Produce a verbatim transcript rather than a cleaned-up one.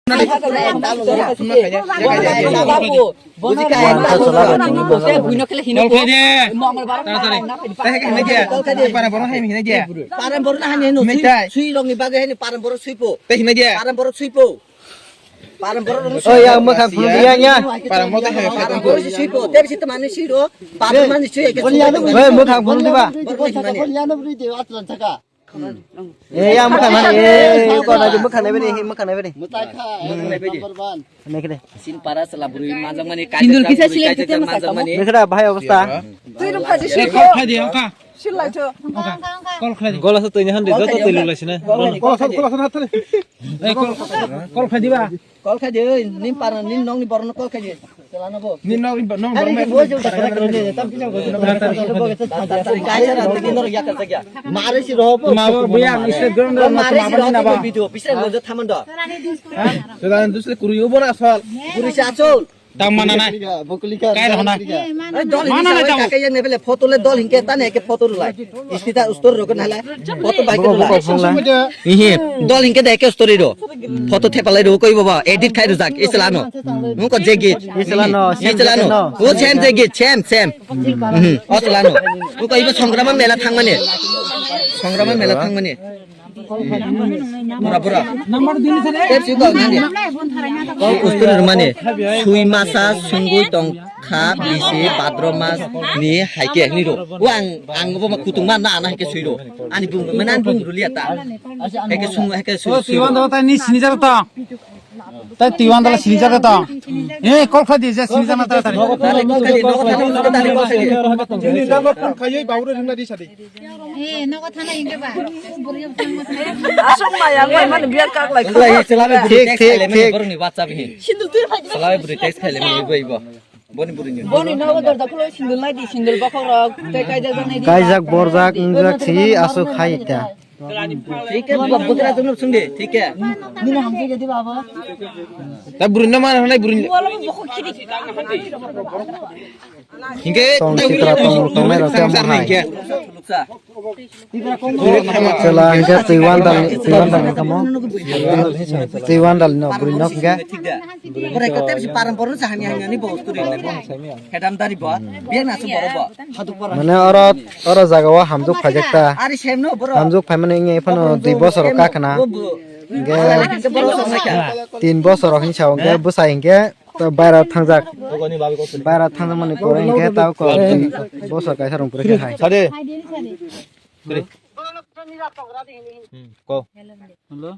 Kol khai de. Taratari. Para borok hai hinai de. Paran borok na hani hino. Hinai sui, tai. Sui rok ni bagwi hani paran borok sui po. Tei hinai de. Paran borok sui po. Paran borok rok Oh, ya, mwkhang phunuk ya, ya. Paran borok hai. Paran borok sui po. Tei bisi tamani sui ro. Paran mani sui ya. Oi, mwkhang phunuk diba? Borok hinai de. Eh, ya, mwkhang nai, eh, kok nai, mwkhang nai bini, mwkhang nai bini. Mwtai kha, number one. Nai khe de. Sin para sala bwrwi manjakmani, Sindur kaijak kisa bwrwi, silai kaijak kete masa manjakmani. Nai khe da, bhai, obostha. Twi rwkha di Eh, sui kol kho. Khai di, oka. Silai tho. Oka. Kol khai di. Gola sa twi ni han di, joto twi lulai sina. Kol khai di, kol khai di. Kol khai di ba? Kol khai di, oi, nin para, nin nong ni borok no kol khai di. Chalano bo. Nin nong ni bo, nong Ari borok ni bo jo takra kro ne, tam kisa go. Tari kaisa ra, nin nong ya ka ya. Mare si ro bo. Ma bo, bo ya, ise ground ma, ma, mare si ro ma, bo video, bisa lo jo thaman do. Chalano dusle kuru yo bona asal. Kuru si asal. Tang mana nai? Kai rok nai? Ai, dol Mana hinwi nai sa tang? Kaka yang nebele photo le dol hinke tane ke photo rulai. Istita ustor rok nala. Photo bai ke Buko, rulai. Buko, phone lai. Ihi, dol hinke de ke story ro. Photo thepalai ro koi baba edit khai rujak islano. Nungko jegi. Islano, same Islano. Jegi no. O same jegi, same, same. Mhm. O islano. Nungko ibo Songrama mela thangmani. Songrama mela thangmani. Pura, pura. Tepsi kok nani. Kok ustur rwmani. Sui masa sungui tong kha bisi bhadro mas ni haike ni ro. O ang, ang bo ma kutung ma na, na haike sui ro. Ani bung, mana ani bung rulia ta. Haike sung, haike sui, O, sui ro. Tiwan do ta ni sini jar ta. Tai tiwan dala sini jata ta. Eh, kol khai di, je sini jana ta tari. Nogo thani, nogo thani, nogo thani, nogo thani, kol khai di. Jini dalo phone khaiwi baure ringna di sadi. Eh, nogo thana inge ba. Asok ma yang bai mani biar kak lai. Thik, thik, thik. Boroni WhatsApp hi. Sindu tu phai. Salai buri text khai le mani bai bo. Boni buri ni. Boni nogo dor da khulo sindu lai di, sindu bokhok rok. Tei kaijak jani di. Kaijak borjak, ingjak si, asok khai ta. Thik hai, bwkra jwk no swng di, thik hai. Nini hamjak ya di baba. Ta bwrwi no mana hwnai bwrwi. Wala bo bokho khidi. Hinkhe Tong sitra tong, tong nai rok tamo hai. Hinkhe. Chwla hinkhe twi wandal, twi wandal ni tamo. Twi wandal no bwrwi no hinkhe. Borai kotep si param boron sa hamya hamya ni bo story le bo. Hedam dari bo. Biya na su boro bo. Mane oro, oro jaga o hamjwk phaijak ta. Ari sem no boro. Hamjwk phaimani wngya phano dui bosor o kakhna. Bo bo. Hinkhe Ari khe boro sok naikha. Tin bosor o hinsa hinkhe bwsai hinkhe to baira thangjak. Baira thangjak mani pore hinkhe ta ko bosor kaisa rong pore khe hai. Sade. Sade. Hmm, ko. Hello.